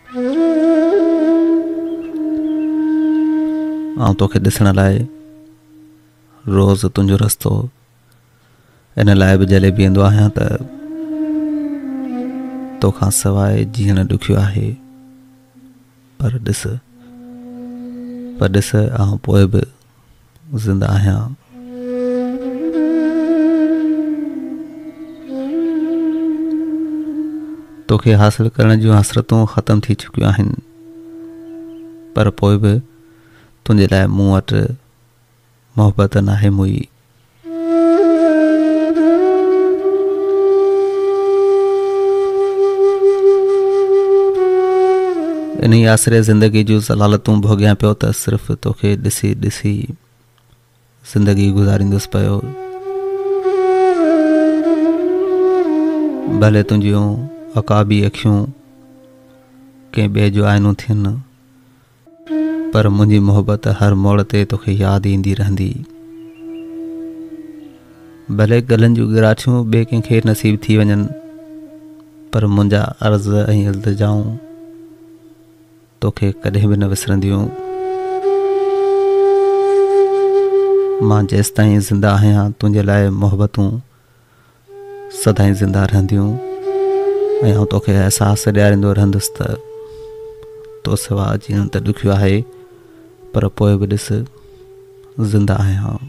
آئون توکي ڏسڻ لاء روز تنهنجو رستو ان لاء به جهلي بيهندو آهيان ته توکان سواء جيئڻ ڏکيو آهي. پر ڏس، پر ڏس آئون پوء به زنده آهيان. توکي حاصل ڪرڻ جون حسرتون ختم ٿي چڪيون آهن، پر پوء به تنهنجي لاء مون وٽ محبت ناهي موئي. انهي آسري زندگي جون ذلالتون ڀوڳيان پيو ته صرف توکي ڏسي ڏسي زندگي گذاريندس پيو. ڀلي تنهنجيون عقابي اکيون ڪنهن ٻئي جو آئينو ٿين. پر منهنجي محبت هر موڙ تي توکي ياد ايندي رهندي. ڀلي ڳلن جون ڳراٺيون ٻئي ڪنهن کي نصيب ٿي وڃن، پر منهنجا عرض ۽ التجائون توکي ڪڏهن به نه وسرنديون. مان جيستائين زنده آهيان تنهنجي لاء محبتون سدائين زنده رهنديون ۽ آئون توکي احساس ڏياريندو رهندس ته تو سوا جيئڻ ته ڏکيو آهي پر پوء به ڏس زنده آهيان.